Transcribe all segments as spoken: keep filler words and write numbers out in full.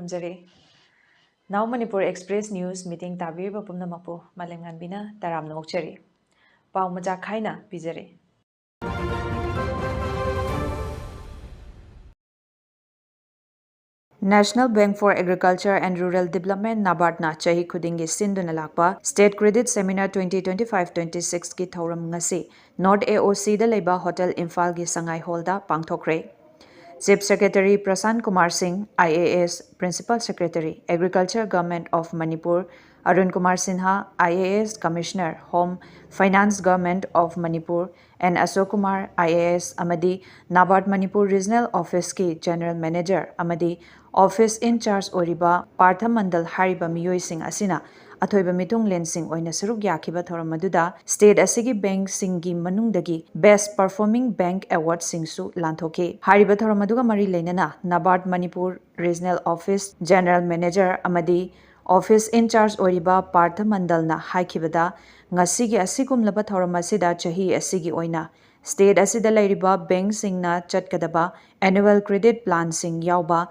ꯊꯝꯖꯔꯤ꯫ Now Manipur Express News meeting ꯇꯥꯕꯤꯔꯤꯕ ꯄꯨꯝꯅꯃꯛꯄꯨ ꯃꯥꯂꯦꯝꯉꯥꯟꯕꯤꯅ ꯇꯔꯥꯝꯅ ꯑꯣꯛꯆꯔꯤ꯫ ꯄꯥꯎ ꯃꯆꯥ ꯈꯥꯏꯅ ꯄꯤꯖꯔꯤ꯫ National Bank for Agriculture and Rural Development, NABARD ꯅ ꯆꯍꯤ ꯈꯨꯗꯤꯡꯒꯤ ꯁꯤꯟꯗꯨꯅ ꯂꯥꯛꯄ State Credit Seminar twenty twenty-five twenty-six ꯀꯤ ꯊꯧꯔꯝ ꯉꯁꯤ North A O C ꯗ ꯂꯩꯕ Hotel ꯏꯝꯐꯥꯜꯒꯤ ꯁꯉꯥꯏ ꯍꯣꯜꯗ ꯄꯥꯡꯊꯣꯛꯈ꯭ꯔꯦ꯫ Chief Secretary ꯄ꯭ꯔꯁꯥꯟ ꯀꯨꯃꯥꯔ ꯁꯤꯡ, I A S Principal Secretary, Agriculture, Government of Manipur, Arun Kumar Sinha, I A S Commissioner, Home Finance, Government of Manipur, N Ashok Kumar, I A S, ꯑꯃꯗꯤ NABARD Manipur Regional Office ꯀꯤ General Manager ꯑꯃꯗꯤ Office in Charge ꯑꯣꯏꯔꯤꯕ ꯄꯥꯔꯊ ꯃꯟꯗꯜ ꯍꯥꯏꯔꯤꯕ ꯃꯤꯑꯣꯏꯁꯤꯡ ꯑꯁꯤꯅ ꯑꯊꯣꯏꯕ ꯃꯤꯊꯨꯡꯂꯦꯟꯁꯤꯡ ꯑꯣꯏꯅ ꯁꯔꯨꯛ ꯌꯥꯈꯤꯕ ꯊꯧꯔꯝ ꯑꯗꯨꯗ state ꯑꯁꯤꯒꯤ bank ꯁꯤꯡꯒꯤ ꯃꯅꯨꯡꯗꯒꯤ Best Performing Bank Award ꯁꯤꯡꯁꯨ ꯂꯥꯟꯊꯣꯛꯈꯤ꯫ ꯍꯥꯏꯔꯤꯕ ꯊꯧꯔꯝ ꯑꯗꯨꯒ ꯃꯔꯤ ꯂꯩꯅꯅ NABARD Manipur Regional Office General Manager ꯑꯃꯗꯤ Office in Charge ꯑꯣꯏꯔꯤꯕ ꯄꯥꯔꯊ ꯃꯟꯗꯜꯅ ꯍꯥꯏꯈꯤꯕꯗ, ꯉꯁꯤꯒꯤ ꯑꯁꯤꯒꯨꯝꯂꯕ ꯊꯧꯔꯝ ꯑꯁꯤꯗ ꯆꯍꯤ ꯑꯁꯤꯒꯤ ꯑꯣꯏꯅ state ꯑꯁꯤꯗ ꯂꯩꯔꯤꯕ bank ꯁꯤꯡꯅ ꯆꯠꯀꯗꯕ Annual Credit Plan ꯁꯤꯡ ꯌꯥꯎꯕ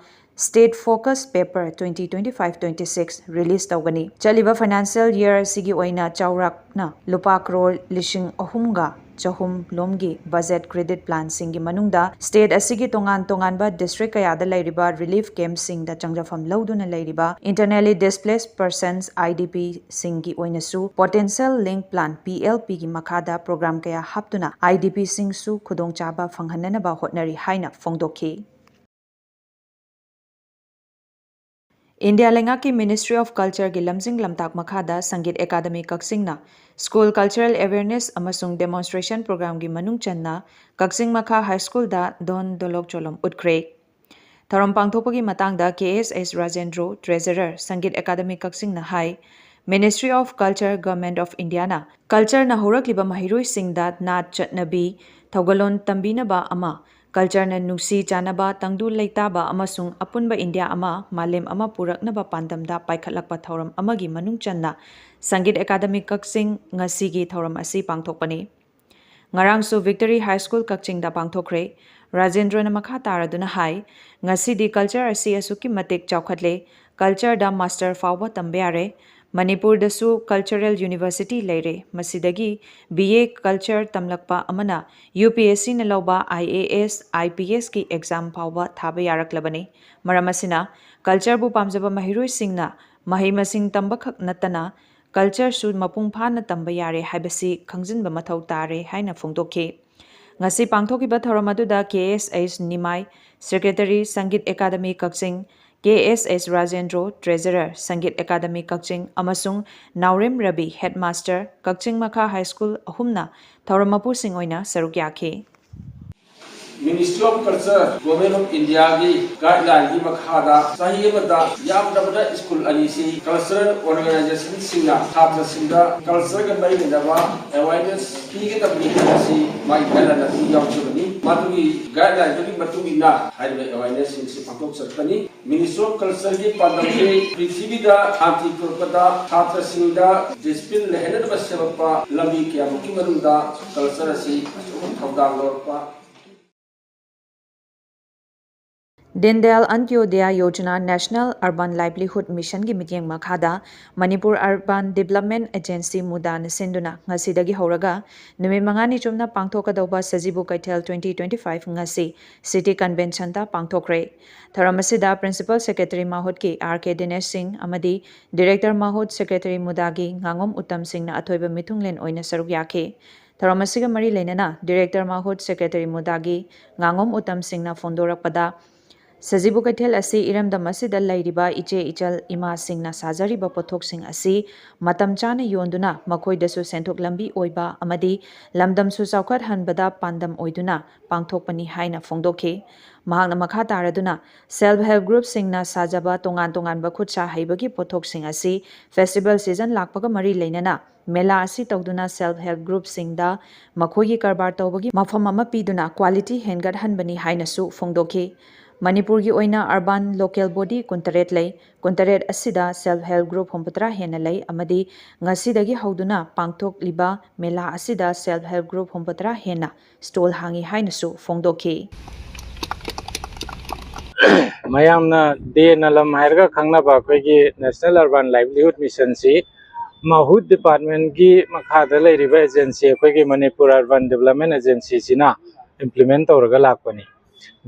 State Focus Paper twenty twenty-five twenty-six release ꯇꯧꯒꯅꯤ꯫ ꯆꯠꯂꯤꯕ financial year ꯑꯁꯤꯒꯤ ꯑꯣꯏꯅ ꯆꯥꯎꯔꯥꯛꯅ ꯂꯨꯄꯥ ꯀ꯭ꯔꯣꯔ ꯂꯤꯁꯤꯡ ꯑꯍꯨꯝꯒ ꯆꯍꯨꯝ ꯂꯣꯝꯒꯤ budget credit plan ꯁꯤꯡꯒꯤ ꯃꯅꯨꯡꯗ state ꯑꯁꯤꯒꯤ ꯇꯣꯉꯥꯟ ꯇꯣꯉꯥꯟꯕ district ꯀꯌꯥꯗ ꯂꯩꯔꯤꯕ relief camp ꯁꯤꯡꯗ ꯆꯪꯖꯐꯝ ꯂꯧꯗꯨꯅ ꯂꯩꯔꯤꯕ Internally Displaced Persons, I D P ꯁꯤꯡꯒꯤ ꯑꯣꯏꯅꯁꯨ Potential Link Plan, P L P ꯒꯤ ꯃꯈꯥꯗ program ꯀꯌꯥ ꯍꯥꯞꯇꯨꯅ I D P ꯁꯤꯡꯁꯨ ꯈꯨꯗꯣꯡꯆꯥꯕ ꯐꯪꯍꯟꯅꯅꯕ ꯍꯣꯠꯅꯔꯤ ꯍꯥꯏꯅ ꯐꯣꯡꯗꯣꯛꯈꯤ꯫ ꯏꯟꯗꯤꯌꯥ ꯂꯩꯉꯥꯛꯀꯤ Ministry of Culture ꯒꯤ ꯂꯝꯖꯤꯡ ꯂꯝꯇꯥꯛ ꯃꯈꯥꯗ ꯁꯪꯒꯤꯠ ꯑꯦꯀꯥꯗꯃꯤ ꯀꯛꯆꯤꯡꯅ School Cultural Awareness ꯑꯃꯁꯨꯡ Demonstration Program ꯒꯤ ꯃꯅꯨꯡ ꯆꯟꯅ ꯀꯛꯆꯤꯡ ꯃꯈꯥ High School ꯗ ꯙꯣꯟ ꯙꯣꯂꯣꯛ ꯆꯣꯂꯣꯝ ꯎꯠꯈ꯭ꯔꯦ꯫ ꯊꯧꯔꯝ ꯄꯥꯡꯊꯣꯛꯄꯒꯤ ꯃꯇꯥꯡꯗ K S H Rajendro, Treasurer, Sangeet academy ꯀꯛꯆꯤꯡꯅ ꯍꯥꯏ, Ministry of Culture, Government of India ꯅ culture ꯅ ꯍꯧꯔꯛꯂꯤꯕ ꯃꯍꯩꯔꯣꯏꯁꯤꯡꯗ ꯅꯥꯠ ꯆꯠꯅꯕꯤ, ꯊꯧꯒꯜꯂꯣꯟ ꯇꯝꯕꯤꯅꯕ ꯑꯃ, culture ꯅ ꯅꯨꯡꯁꯤ ꯆꯥꯟꯅꯕ, ꯇꯪꯗꯨ ꯂꯩꯇꯥꯕ ꯑꯃꯁꯨꯡ ꯑꯄꯨꯟꯕ ꯏꯟꯗꯤꯌꯥ ꯑꯃ, ꯃꯥꯂꯦꯝ ꯑꯃ ꯄꯨꯔꯛꯅꯕ ꯄꯥꯟꯗꯝꯗ ꯄꯥꯏꯈꯠꯂꯛꯄ ꯊꯧꯔꯝ ꯑꯃꯒꯤ ꯃꯅꯨꯡ ꯆꯟꯅ ꯁꯪꯒꯤꯠ ꯑꯦꯀꯥꯗꯃꯤ ꯀꯛꯆꯤꯡ ꯉꯁꯤꯒꯤ ꯊꯧꯔꯝ ꯑꯁꯤ ꯄꯥꯡꯊꯣꯛꯄꯅꯤ꯫ ꯉꯔꯥꯡꯁꯨ Victory High School ꯀꯛꯆꯤꯡꯗ ꯄꯥꯡꯊꯣꯛꯈ꯭ꯔꯦ꯫ ꯔꯥꯖꯦꯟꯗ꯭ꯔꯣꯅ ꯃꯈꯥ ꯇꯥꯔꯗꯨꯅ ꯍꯥꯏ, ꯉꯁꯤꯗꯤ ꯀꯜꯆꯔ ꯑꯁꯤ ꯑꯁꯨꯛꯀꯤ ꯃꯇꯤꯛ ꯆꯥꯎꯈꯠꯂꯦ, ꯀꯜꯆꯔꯗ ꯃꯥꯁꯇꯔ ꯐꯥꯎꯕ ꯇꯝꯕ ꯌꯥꯔꯦ꯫ ꯃꯅꯤꯄꯨꯔꯗꯁꯨ ꯀꯜꯆꯔꯦꯜ ꯌꯨꯅꯤꯚꯔꯁꯤꯇꯤ ꯂꯩꯔꯦ꯫ ꯃꯁꯤꯗꯒꯤ ꯕꯤ ꯑꯦ ꯀꯜꯆꯔ ꯇꯝꯂꯛꯄ ꯑꯃꯅ ꯌꯨ ꯄꯤ ꯑꯦꯁ ꯁꯤꯅ ꯂꯧꯕ I A S, I P ꯑꯦꯁꯀꯤ exam ꯐꯥꯎꯕ ꯊꯥꯕ ꯌꯥꯔꯛꯂꯕꯅꯤ꯫ ꯃꯔꯝ ꯑꯁꯤꯅ ꯀꯜꯆꯔꯕꯨ ꯄꯥꯝꯖꯕ ꯃꯍꯩꯔꯣꯏꯁꯤꯡꯅ ꯃꯍꯩ ꯃꯁꯤꯡ ꯇꯝꯕꯈꯛ ꯅꯠꯇꯅ ꯀꯜꯆꯔꯁꯨ ꯃꯄꯨꯡ ꯐꯥꯅ ꯇꯝꯕ ꯌꯥꯔꯦ ꯍꯥꯏꯕꯁꯤ ꯈꯪꯖꯤꯟꯕ ꯃꯊꯧ ꯇꯥꯔꯦ ꯍꯥꯏꯅ ꯐꯣꯡꯗꯣꯛꯈꯤ꯫ ꯉꯁꯤ ꯄꯥꯡꯊꯣꯛꯈꯤꯕ ꯊꯧꯔꯝ ꯑꯗꯨꯗ ꯀꯦ ꯑꯦꯁ ꯑꯩꯆ ꯅꯤꯃꯥꯏ, ꯁꯦꯀ꯭ꯔꯦꯇꯔꯤ, ꯁꯪꯒꯤꯠ ꯑꯦꯀꯥꯗꯃꯤ ꯀꯛꯆꯤꯡ, ꯀꯦ ꯑꯦꯁ ꯑꯩꯆ ꯔꯥꯖꯦꯟꯗ꯭ꯔꯣ, ꯇ꯭ꯔꯦꯖꯔꯔ, ꯁꯪꯒꯤꯠ ꯑꯦꯀꯥꯗꯃꯤ ꯀꯛꯆꯤꯡ, ꯑꯃꯁꯨꯡ ꯅꯥꯎꯔꯦꯝ ꯔꯕꯤ, ꯍꯦꯗꯃꯥꯁꯇꯔ, ꯀꯛꯆꯤꯡ ꯃꯈꯥ ꯍꯥꯏ ꯁ꯭ꯀꯨꯜ ꯑꯍꯨꯝꯅ ꯊꯧꯔꯝ ꯃꯄꯨꯁꯤꯡ ꯑꯣꯏꯅ ꯁꯔꯨꯛ ꯌꯥꯈꯤ꯫ Ministry of Culture, Government of Indiaꯒꯤ guidelineꯒꯤ ꯃꯈꯥꯗ ꯆꯍꯤ ꯑꯃꯗ ꯌꯥꯝꯗ꯭ꯔꯕꯗ ꯁ꯭ꯀꯨꯜ ꯑꯅꯤꯁꯤ cultural organizationꯁꯤꯡꯅ ꯁꯥꯇ꯭ꯔꯁꯤꯡꯗ cultureꯒ ꯃꯔꯤ ꯂꯩꯅꯕ awareness ꯄꯤꯒꯗꯕꯅꯤ ꯍꯥꯏꯕꯁꯤ ꯃꯥꯒꯤ guidelineꯗ ꯌꯥꯎꯖꯕꯅꯤ꯫ ꯃꯗꯨꯒꯤ guidelineꯗꯨꯒꯤ ꯃꯇꯨꯡ ꯏꯟꯅ ꯍꯥꯏꯔꯤꯕ awarenessꯁꯤꯡꯁꯤ ꯄꯥꯡꯊꯣꯛꯆꯔꯛꯄꯅꯤ꯫ Ministry of Cultureꯒꯤ ꯄꯥꯟꯗꯝꯗꯤ ꯄ꯭ꯔꯤꯊꯤꯕꯤꯗ ꯁꯥꯟꯇꯤ ꯄꯨꯔꯛꯄꯗ ꯁꯥꯇ꯭ꯔꯁꯤꯡꯗ discipline ꯂꯩꯍꯟꯅꯕ ꯁꯦꯝꯂꯛꯄ ꯂꯝꯕꯤ ꯀꯌꯥꯃꯨꯛꯀꯤ ꯃꯅꯨꯡꯗ culture ꯑꯁꯤ ꯑꯆꯧꯕ ꯊꯧꯗꯥꯡ ꯂꯧꯔꯛꯄ꯫ Deendayal Antyodaya Yojana National Urban Livelihood Missionꯒꯤ ꯃꯤꯠꯌꯦꯡ ꯃꯈꯥꯗ ꯃꯅꯤꯄꯨꯔ Urban Development Agency, ꯃꯨꯗꯥꯅ ꯁꯤꯟꯗꯨꯅ ꯉꯁꯤꯗꯒꯤ ꯍꯧꯔꯒ ꯅꯨꯃꯤꯠ ꯃꯉꯥꯅꯤ ꯆꯨꯞꯅ ꯄꯥꯡꯊꯣꯛꯀꯗꯧꯕ ꯁꯖꯤꯕꯨ ꯀꯩꯊꯦꯜ twenty twenty-five ꯉꯁꯤ City Conventionꯗ ꯄꯥꯡꯊꯣꯛꯈ꯭ꯔꯦ꯫ ꯊꯧꯔꯝ ꯑꯁꯤꯗ Principal Secretary ꯃꯍꯨꯠꯀꯤ ꯑꯥꯔ ꯀꯦ ꯗꯤꯅꯦꯁ ꯁꯤꯡ ꯑꯃꯗꯤ Director ꯃꯍꯨꯠ Secretary ꯃꯨꯗꯥꯒꯤ ꯉꯥꯉꯣꯝ ꯎꯇꯝ ꯁꯤꯡꯅ ꯑꯊꯣꯏꯕ ꯃꯤꯊꯨꯡꯂꯦꯟ ꯑꯣꯏꯅ ꯁꯔꯨꯛ ꯌꯥꯈꯤ꯫ ꯊꯧꯔꯝ ꯑꯁꯤꯒ ꯃꯔꯤ ꯂꯩꯅꯅ Director ꯃꯍꯨꯠ Secretary ꯃꯨꯗꯥꯒꯤ ꯉꯥꯉꯣꯝ ꯎꯇꯝ ꯁꯤꯡꯅ ꯐꯣꯡꯗꯣꯔꯛꯄꯗ, ꯁꯖꯤꯕꯨ ꯀꯩꯊꯦꯜ ꯑꯁꯤ ꯏꯔꯝꯗꯝ ꯑꯁꯤꯗ ꯂꯩꯔꯤꯕ ꯏꯆꯦ ꯏꯆꯜ ꯏꯃꯥꯁꯤꯡꯅ ꯁꯥꯖꯔꯤꯕ ꯄꯣꯠꯊꯣꯛꯁꯤꯡ ꯑꯁꯤ ꯃꯇꯝ ꯆꯥꯅ ꯌꯣꯟꯗꯨꯅ ꯃꯈꯣꯏꯗꯁꯨ ꯁꯦꯟꯊꯣꯛ ꯂꯝꯕꯤ ꯑꯣꯏꯕ ꯑꯃꯗꯤ ꯂꯝꯗꯝꯁꯨ ꯆꯥꯎꯈꯠꯍꯟꯕꯗ ꯄꯥꯟꯗꯝ ꯑꯣꯏꯗꯨꯅ ꯄꯥꯡꯊꯣꯛꯄꯅꯤ ꯍꯥꯏꯅ ꯐꯣꯡꯗꯣꯛꯈꯤ꯫ ꯃꯍꯥꯛꯅ ꯃꯈꯥ ꯇꯥꯔꯗꯨꯅ, Self Help Groupꯁꯤꯡꯅ ꯁꯥꯖꯕ ꯇꯣꯉꯥꯟ ꯇꯣꯉꯥꯟꯕ ꯈꯨꯠꯁꯥ ꯍꯩꯕꯒꯤ ꯄꯣꯠꯊꯣꯛꯁꯤꯡ ꯑꯁꯤ festival season ꯂꯥꯛꯄꯒ ꯃꯔꯤ ꯂꯩꯅꯅ ꯃꯦꯂꯥ ꯑꯁꯤ ꯇꯧꯗꯨꯅ Self Help Groupꯁꯤꯡꯗ ꯃꯈꯣꯏꯒꯤ ꯀꯔꯕꯥꯔ ꯇꯧꯕꯒꯤ ꯃꯐꯝ ꯑꯃ ꯄꯤꯗꯨꯅ quality ꯍꯦꯟꯒꯠꯍꯟꯕꯅꯤ ꯍꯥꯏꯅꯁꯨ ꯐꯣꯡꯗꯣꯛꯈꯤ꯫ ꯃꯅꯤꯄꯨꯔꯒꯤ ꯑꯣꯏꯅ urban local body ꯀꯨꯟꯇꯔꯦꯠ ꯂꯩ꯫ ꯀꯨꯟꯇꯔꯦꯠ ꯑꯁꯤꯗ self help group ꯍꯨꯝꯐꯨꯇꯔꯥ ꯍꯦꯟꯅ ꯂꯩ ꯑꯃꯗꯤ ꯉꯁꯤꯗꯒꯤ ꯍꯧꯗꯨꯅ ꯄꯥꯡꯊꯣꯛꯂꯤꯕ ꯃꯦꯂꯥ ꯑꯁꯤꯗ self help group ꯍꯨꯝꯐꯨꯇꯔꯥ ꯍꯦꯟꯅ stall ꯍꯥꯡꯉꯤ ꯍꯥꯏꯅꯁꯨ ꯐꯣꯡꯗꯣꯛꯈꯤ꯫ ꯃꯌꯥꯝꯅ ꯗꯦ ꯅꯂꯝ ꯍꯥꯏꯔꯒ ꯈꯪꯅꯕ ꯑꯩꯈꯣꯏꯒꯤ National Urban Livelihood Missionꯁꯤ ꯃꯍꯨꯠ departmentꯀꯤ ꯃꯈꯥꯗ ꯂꯩꯔꯤꯕ agency, ꯑꯩꯈꯣꯏꯒꯤ ꯃꯅꯤꯄꯨꯔ Urban Development Agencyꯁꯤꯅ implement ꯇꯧꯔꯒ ꯂꯥꯛꯄꯅꯤ꯫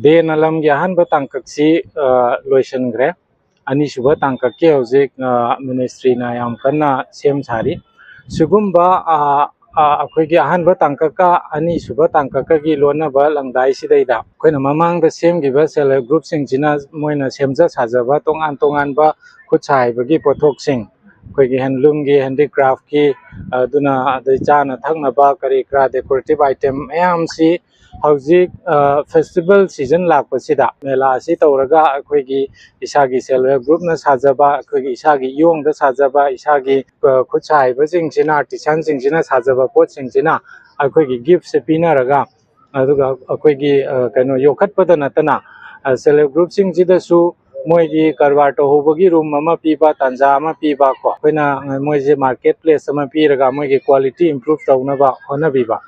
ꯗꯦ ꯅꯂꯝꯒꯤ ꯑꯍꯥꯟꯕ ꯇꯥꯡꯀꯛꯁꯤ, ꯑ, ꯂꯣꯏꯁꯤꯟꯈ꯭ꯔꯦ꯫ ꯑꯅꯤꯁꯨꯕ ꯇꯥꯡꯀꯛꯀꯤ ꯍꯧꯖꯤꯛ, ꯑ, ministryꯅ ꯌꯥꯝ ꯀꯟꯅ ꯁꯦꯝ ꯁꯥꯔꯤ꯫ ꯁꯤꯒꯨꯝꯕ, ꯑ, ꯑ, ꯑꯩꯈꯣꯏꯒꯤ ꯑꯍꯥꯟꯕ ꯇꯥꯡꯀꯛꯀ ꯑꯅꯤꯁꯨꯕ ꯇꯥꯡꯀꯛꯀꯒꯤ ꯂꯣꯟꯅꯕ ꯂꯪꯗꯥꯏꯁꯤꯗꯩꯗ ꯑꯩꯈꯣꯏꯅ ꯃꯃꯥꯡꯗ ꯁꯦꯝꯈꯤꯕ self help groupꯁꯤꯡꯁꯤꯅ ꯃꯣꯏꯅ ꯁꯦꯝꯖ ꯁꯥꯖꯕ ꯇꯣꯉꯥꯟ ꯇꯣꯉꯥꯟꯕ ꯈꯨꯠꯁꯥ ꯍꯩꯕꯒꯤ ꯄꯣꯠꯊꯣꯛꯁꯤꯡ, ꯑꯩꯈꯣꯏꯒꯤ handloomꯒꯤ, handicraftꯀꯤ, ꯑꯗꯨꯅ ꯑꯗꯩ ꯆꯥꯅ ꯊꯛꯅꯕ ꯀꯔꯤ ꯀꯔꯥ decorative item ꯃꯌꯥꯝꯁꯤ ꯍꯧꯖꯤꯛ, ꯑ, festival season ꯂꯥꯛꯄꯁꯤꯗ ꯃꯦꯂꯥ ꯑꯁꯤ ꯇꯧꯔꯒ ꯑꯩꯈꯣꯏꯒꯤ ꯏꯁꯥꯒꯤ self help groupꯅ ꯁꯥꯖꯕ, ꯑꯩꯈꯣꯏꯒꯤ ꯏꯁꯥꯒꯤ ꯏꯌꯣꯡꯗ ꯁꯥꯖꯕ, ꯏꯁꯥꯒꯤ, ꯑ, ꯈꯨꯠꯁꯥ ꯍꯩꯕꯁꯤꯡꯁꯤꯅ, artisanꯁꯤꯡꯁꯤꯅ ꯁꯥꯖꯕ ꯄꯣꯠꯁꯤꯡꯁꯤꯅ ꯑꯩꯈꯣꯏꯒꯤ giftꯁꯦ ꯄꯤꯅꯔꯒ, ꯑꯗꯨꯒ ꯑꯩꯈꯣꯏꯒꯤ, ꯑ, ꯀꯩꯅꯣ ꯌꯣꯛꯈꯠꯄꯗ ꯅꯠꯇꯅ, ꯑ, self help groupꯁꯤꯡꯁꯤꯗꯁꯨ ꯃꯣꯏꯒꯤ ꯀꯔꯕꯥꯔ ꯇꯧꯍꯧꯕꯒꯤ room ꯑꯃ ꯄꯤꯕ, ꯇꯥꯟꯖꯥ ꯑꯃ ꯄꯤꯕ ꯀꯣ, ꯑꯩꯈꯣꯏꯅ ꯃꯣꯏꯁꯦ market place ꯑꯃ ꯄꯤꯔꯒ ꯃꯣꯏꯒꯤ quality improve ꯇꯧꯅꯕ ꯍꯣꯠꯅꯕꯤꯕ꯫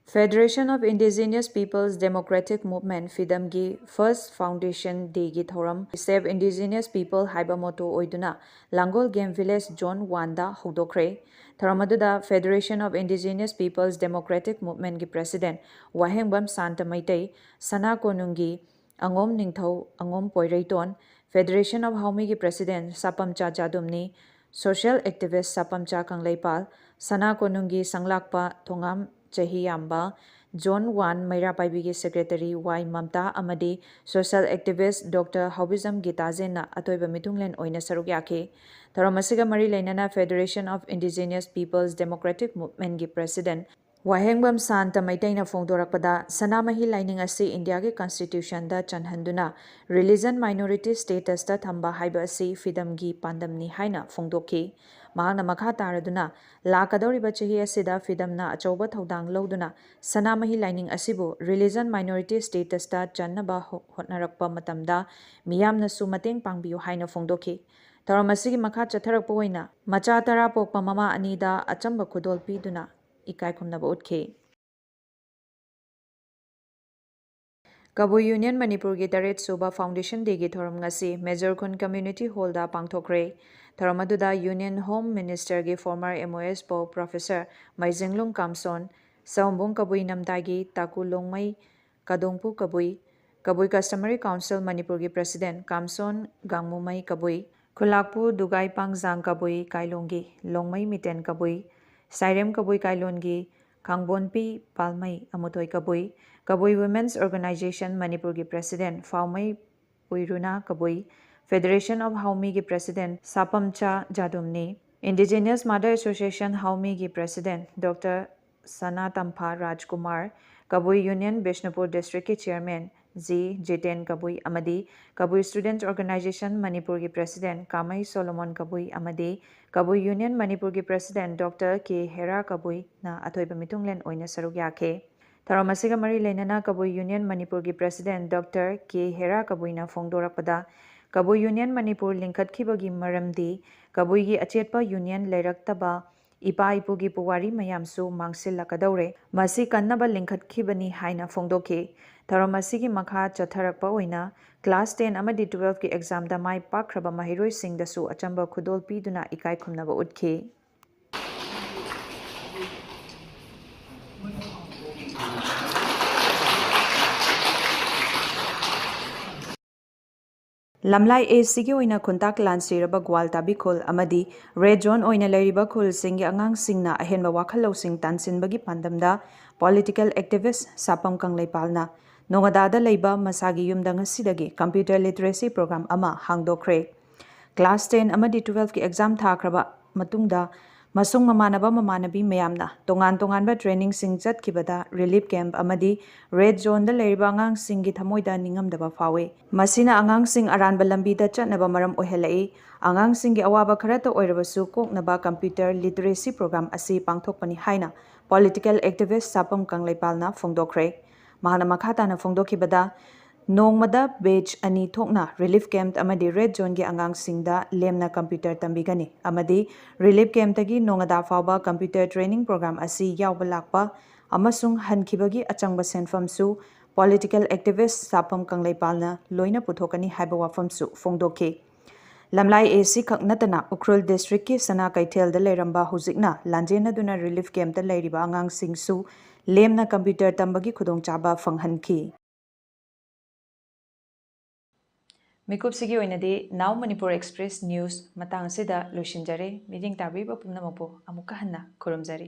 Federation of Indigenous Peoples Democratic Movement, FIDMꯒꯤ first foundation dayꯒꯤ ꯊꯧꯔꯝ Save Indigenous People ꯍꯥꯏꯕ motto ꯑꯣꯏꯗꯨꯅ ꯂꯥꯡꯒꯣꯜ Game Village Zone Oneꯗ ꯍꯧꯗꯣꯛꯈ꯭ꯔꯦ꯫ ꯊꯧꯔꯝ ꯑꯗꯨꯗ Federation of Indigenous Peoples Democratic Movementꯀꯤ president ꯋꯥꯍꯦꯡꯕꯝ ꯁꯥꯟꯇ ꯃꯩꯇꯩ, ꯁꯅꯥ ꯀꯣꯅꯨꯡꯒꯤ ꯑꯉꯣꯝ ꯅꯤꯡꯊꯧ ꯑꯉꯣꯝ Poireiton, Federation of ꯍꯥꯎꯃꯤꯒꯤ president ꯁꯥꯄꯝꯆꯥ ꯖꯥꯗꯨꯝꯅꯤ, social activist ꯁꯥꯄꯝꯆꯥ ꯀꯪꯂꯩꯄꯥꯜ, ꯁꯅꯥ ꯀꯣꯅꯨꯡꯒꯤ ꯁꯪꯂꯥꯛꯄ ꯊꯣꯉꯥꯝ ꯆꯍꯤꯌꯥꯝꯕ, Zone One ꯃꯩꯔꯥ ꯄꯥꯏꯕꯤꯒꯤ secretary ꯋꯥꯏ ꯃꯝꯇꯥ ꯑꯃꯗꯤ social activist Doctor ꯍꯥꯎꯕꯤꯖꯝ ꯒꯤꯇꯥꯖꯦꯟꯅ ꯑꯇꯣꯏꯕ ꯃꯤꯊꯨꯡꯂꯦꯟ ꯑꯣꯏꯅ ꯁꯔꯨꯛ ꯌꯥꯈꯤ꯫ ꯊꯧꯔꯝ ꯑꯁꯤꯒ ꯃꯔꯤ ꯂꯩꯅꯅ Federation of Indigenous Peoples Democratic Movementꯀꯤ president ꯋꯥꯍꯦꯡꯕꯝ ꯁꯥꯟꯇ ꯃꯩꯇꯩꯅ ꯐꯣꯡꯗꯣꯔꯛꯄꯗ, ꯁꯅꯥꯃꯍꯤ ꯂꯥꯏꯅꯤꯡ ꯑꯁꯤ ꯏꯟꯗꯤꯌꯥꯒꯤ constitutionꯗ ꯆꯟꯍꯟꯗꯨꯅ religion minority statusꯇ ꯊꯝꯕ ꯍꯥꯏꯕ ꯑꯁꯤ FIDMꯒꯤ ꯄꯥꯟꯗꯝꯅꯤ ꯍꯥꯏꯅ ꯐꯣꯡꯗꯣꯛꯈꯤ꯫ ꯃꯍꯥꯛꯅ ꯃꯈꯥ ꯇꯥꯔꯗꯨꯅ, ꯂꯥꯛꯀꯗꯧꯔꯤꯕ ꯆꯍꯤ ꯑꯁꯤꯗ ꯐꯤꯗꯝꯅ ꯑꯆꯧꯕ ꯊꯧꯗꯥꯡ ꯂꯧꯗꯨꯅ ꯁꯅꯥꯃꯍꯤ ꯂꯥꯏꯅꯤꯡ ꯑꯁꯤꯕꯨ religion minority statusꯇ ꯆꯟꯅꯕ ꯍꯣ-, ꯍꯣꯠꯅꯔꯛꯄ ꯃꯇꯝꯗ ꯃꯤꯌꯥꯝꯅꯁꯨ ꯃꯇꯦꯡ ꯄꯥꯡꯕꯤꯌꯨ ꯍꯥꯏꯅ ꯐꯣꯡꯗꯣꯛꯈꯤ꯫ ꯊꯧꯔꯝ ꯑꯁꯤꯒꯤ ꯃꯈꯥ ꯆꯠꯊꯔꯛꯄ ꯑꯣꯏꯅ ꯃꯆꯥ ꯇꯔꯥ ꯄꯣꯛꯄ ꯃꯃꯥ ꯑꯅꯤꯗ ꯑꯆꯝꯕ ꯈꯨꯗꯣꯜ ꯄꯤꯗꯨꯅ ꯏꯀꯥꯏ ꯈꯨꯝꯅꯕ ꯎꯠꯈꯤ꯫ ꯀꯕꯨꯏ ꯌꯨꯅꯤꯌꯟ ꯃꯅꯤꯄꯨꯔꯒꯤ ꯇꯔꯦꯠ ꯁꯨꯕ Foundation Dayꯒꯤ ꯊꯧꯔꯝ ꯉꯁꯤ ꯃꯦꯖꯣꯔ ꯈꯨꯟ Community Hallꯗ ꯄꯥꯡꯊꯣꯛꯈ꯭ꯔꯦ꯫ ꯊꯧꯔꯝ ꯑꯗꯨꯗ Union Home Ministerꯒꯤ former M O S ꯄꯣ Professor ꯃꯩꯖꯤꯡꯂꯨꯡ ꯀꯥꯝꯁꯣꯟ, ꯁꯑꯣꯝꯕꯨꯡ ꯀꯕꯨꯏ ꯅꯝꯗꯥꯏꯒꯤ ꯇꯥꯀꯨ ꯂꯣꯡꯃꯩ, ꯀꯥꯗꯣꯡꯄꯨ ꯀꯕꯨꯏ, ꯀꯕꯨꯏ Customary Council ꯃꯅꯤꯄꯨꯔꯒꯤ President ꯀꯥꯝꯁꯣꯟ ꯒꯥꯡꯃꯨꯃꯩ ꯀꯕꯨꯏ, ꯈꯨꯂꯥꯛꯄꯨ ꯗꯨꯒꯥꯏ ꯄꯥꯡꯖꯥꯡ ꯀꯕꯨꯏ ꯀꯥꯏꯂꯣꯡꯒꯤ ꯂꯣꯡꯃꯩ ꯃꯤꯇꯦꯟ ꯀꯕꯨꯏ, ꯁꯥꯏꯔꯦꯝ ꯀꯕꯨꯏ ꯀꯥꯏꯂꯣꯟꯒꯤ ꯈꯥꯡꯕꯣꯟꯄꯤ ꯄꯥꯜꯃꯩ ꯑꯃꯨꯊꯣꯏ ꯀꯕꯨꯏ, ꯀꯕꯨꯏ Women's Organisation ꯃꯅꯤꯄꯨꯔꯒꯤ President ꯐꯥꯎꯃꯩ ꯄꯨꯏꯔꯨꯅꯥ Kabui, Federation of ꯍꯥꯎꯃꯤꯒꯤ President ꯁꯥꯄꯝꯆꯥ ꯖꯥꯗꯨꯝꯅꯤ, Indigenous Mother Association ꯍꯥꯎꯃꯤꯒꯤ President Doctor Sana Tampha Rajkumar, Kabui Union Bishnupur Districtꯀꯤ Chairman ꯖꯤ ꯖꯤꯇꯦꯟ ꯀꯕꯨꯏ ꯑꯃꯗꯤ ꯀꯕꯨꯏ Students Organisation ꯃꯅꯤꯄꯨꯔꯒꯤ President ꯀꯥꯃꯩ ꯁꯣꯂꯣꯃꯣꯟ ꯀꯕꯨꯏ ꯑꯃꯗꯤ ꯀꯕꯨꯏ Union ꯃꯅꯤꯄꯨꯔꯒꯤ President Doctor ꯀꯦ ꯍꯦꯔꯥ ꯀꯕꯨꯏꯅ ꯑꯊꯣꯏꯕ ꯃꯤꯊꯨꯡꯂꯦꯟ ꯑꯣꯏꯅ ꯁꯔꯨꯛ ꯌꯥꯈꯤ꯫ ꯊꯧꯔꯝ ꯑꯁꯤꯒ ꯃꯔꯤ ꯂꯩꯅꯅ ꯀꯕꯨꯏ Union ꯃꯅꯤꯄꯨꯔꯒꯤ President Doctor ꯀꯦ ꯍꯦꯔꯥ ꯀꯕꯨꯏꯅ ꯐꯣꯡꯗꯣꯔꯛꯄꯗ, ꯀꯕꯨꯏ Union ꯃꯅꯤꯄꯨꯔ ꯂꯤꯡꯈꯠꯈꯤꯕꯒꯤ ꯃꯔꯝꯗꯤ ꯀꯕꯨꯏꯒꯤ ꯑꯆꯦꯠꯄ union ꯂꯩꯔꯛꯇꯕ ꯏꯄꯥ ꯏꯄꯨꯒꯤ ꯄꯨꯋꯥꯔꯤ ꯃꯌꯥꯝꯁꯨ ꯃꯥꯡꯁꯤꯜꯂꯛꯀꯗꯧꯔꯦ꯫ ꯃꯁꯤ ꯀꯟꯅꯕ ꯂꯤꯡꯈꯠꯈꯤꯕꯅꯤ ꯍꯥꯏꯅ ꯐꯣꯡꯗꯣꯛꯈꯤ꯫ ꯊꯧꯔꯝ ꯑꯁꯤꯒꯤ ꯃꯈꯥ ꯆꯠꯊꯔꯛꯄ ꯑꯣꯏꯅ class ten ꯑꯃꯗꯤ twelveꯀꯤ examꯗ ꯃꯥꯏ ꯄꯥꯛꯈ꯭ꯔꯕ ꯃꯍꯩꯔꯣꯏꯁꯤꯡꯗꯁꯨ ꯑꯆꯝꯕ ꯈꯨꯗꯣꯜ ꯄꯤꯗꯨꯅ ꯏꯀꯥꯏ ꯈꯨꯝꯅꯕ ꯎꯠꯈꯤ꯫ ꯂꯝꯂꯥꯏ A Cꯒꯤ ꯑꯣꯏꯅ ꯈꯨꯟꯇꯥꯛ ꯂꯥꯟꯁꯤꯔꯕ ꯒ꯭ꯋꯥꯜ ꯇꯥꯕꯤꯈꯣꯜ ꯑꯃꯗꯤ red zone ꯑꯣꯏꯅ ꯂꯩꯔꯤꯕ ꯈꯨꯜꯁꯤꯡꯒꯤ ꯑꯉꯥꯡꯁꯤꯡꯅ ꯑꯍꯦꯟꯕ ꯋꯥꯈꯜ ꯂꯧꯁꯤꯡ ꯇꯥꯟꯁꯤꯟꯕꯒꯤ ꯄꯥꯟꯗꯝꯗ political activist ꯁꯥꯄꯝ ꯀꯪꯂꯩꯄꯥꯜꯅ ꯅꯣꯉꯥꯗꯥꯗ ꯂꯩꯕ ꯃꯁꯥꯒꯤ ꯌꯨꯝꯗ ꯉꯁꯤꯗꯒꯤ computer literacy program ꯑꯃ ꯍꯥꯡꯗꯣꯛꯈ꯭ꯔꯦ꯫ Class ten ꯑꯃꯗꯤ twelveꯀꯤ exam ꯊꯥꯈ꯭ꯔꯕ ꯃꯇꯨꯡꯗ ꯃꯁꯨꯡ ꯃꯃꯥꯟꯅꯕ ꯃꯃꯥꯟꯅꯕꯤ ꯃꯌꯥꯝꯅ ꯇꯣꯉꯥꯟ ꯇꯣꯉꯥꯟꯕ trainingꯁꯤꯡ ꯆꯠꯈꯤꯕꯗ relief camp ꯑꯃꯗꯤ red zoneꯗ ꯂꯩꯔꯤꯕ ꯑꯉꯥꯡꯁꯤꯡꯒꯤ ꯊꯃꯣꯏꯗ ꯅꯤꯡꯉꯝꯗꯕ ꯐꯥꯎꯏ꯫ ꯃꯁꯤꯅ ꯑꯉꯥꯡꯁꯤꯡ ꯑꯔꯥꯟꯕ ꯂꯝꯕꯤꯗ ꯆꯠꯅꯕ ꯃꯔꯝ ꯑꯣꯏꯍꯜꯂꯛꯏ꯫ ꯑꯉꯥꯡꯁꯤꯡꯒꯤ ꯑꯋꯥꯕ ꯈꯔꯇ ꯑꯣꯏꯔꯕꯁꯨ ꯀꯣꯛꯅꯕ computer literacy program ꯑꯁꯤ ꯄꯥꯡꯊꯣꯛꯄꯅꯤ ꯍꯥꯏꯅ political activist ꯁꯥꯄꯝ ꯀꯪꯂꯩꯄꯥꯜꯅ ꯐꯣꯡꯗꯣꯛꯈ꯭ꯔꯦ꯫ ꯃꯍꯥꯛꯅ ꯃꯈꯥ ꯇꯥꯅ ꯐꯣꯡꯗꯣꯛꯈꯤꯕꯗ, ꯅꯣꯡꯃꯗ batch ꯑꯅꯤ ꯊꯣꯛꯅ relief camp ꯑꯃꯗꯤ red zoneꯒꯤ ꯑꯉꯥꯡꯁꯤꯡꯗ ꯂꯦꯝꯅ computer ꯇꯝꯕꯤꯒꯅꯤ ꯑꯃꯗꯤ relief campꯇꯒꯤ ꯅꯣꯉꯥꯗꯥ ꯐꯥꯎꯕ computer training program ꯑꯁꯤ ꯌꯥꯎꯕ ꯂꯥꯛꯄ ꯑꯃꯁꯨꯡ ꯍꯟꯈꯤꯕꯒꯤ ꯑꯆꯪꯕ ꯁꯦꯟꯐꯝꯁꯨ political activist ꯁꯥꯄꯝ ꯀꯪꯂꯩꯄꯥꯜꯅ ꯂꯣꯏꯅ ꯄꯨꯊꯣꯛꯀꯅꯤ ꯍꯥꯏꯕ ꯋꯥꯐꯝꯁꯨ ꯐꯣꯡꯗꯣꯛꯈꯤ꯫ ꯂꯝꯂꯥꯏ AC ꯈꯛ ꯅꯠꯇꯅ ꯎꯈ꯭ꯔꯨꯜ districtꯀꯤ ꯁꯅꯥ ꯀꯩꯊꯦꯜꯗ ꯂꯩꯔꯝꯕ ꯍꯧꯖꯤꯛꯅ ꯂꯥꯟꯖꯦꯟꯅꯗꯨꯅ relief campꯇ ꯂꯩꯔꯤꯕ ꯑꯉꯥꯡꯁꯤꯡꯁꯨ ꯂꯦꯝꯅ computer ꯇꯝꯕꯒꯤ ꯈꯨꯗꯣꯡꯆꯥꯕ ꯐꯪꯍꯟꯈꯤ꯫ ꯃꯤꯀꯨꯞꯁꯤꯒꯤ ꯑꯣꯏꯅꯗꯤ Now Manipur Express News ꯃꯇꯥꯡ ꯑꯁꯤꯗ ꯂꯣꯏꯁꯤꯟꯖꯔꯦ꯫ ꯃꯤꯠꯌꯦꯡ ꯇꯥꯕꯤꯕ ꯄꯨꯝꯅꯃꯛꯄꯨ ꯑꯃꯨꯛꯀ ꯍꯟꯅ ꯈꯨꯔꯨꯝꯖꯔꯤ꯫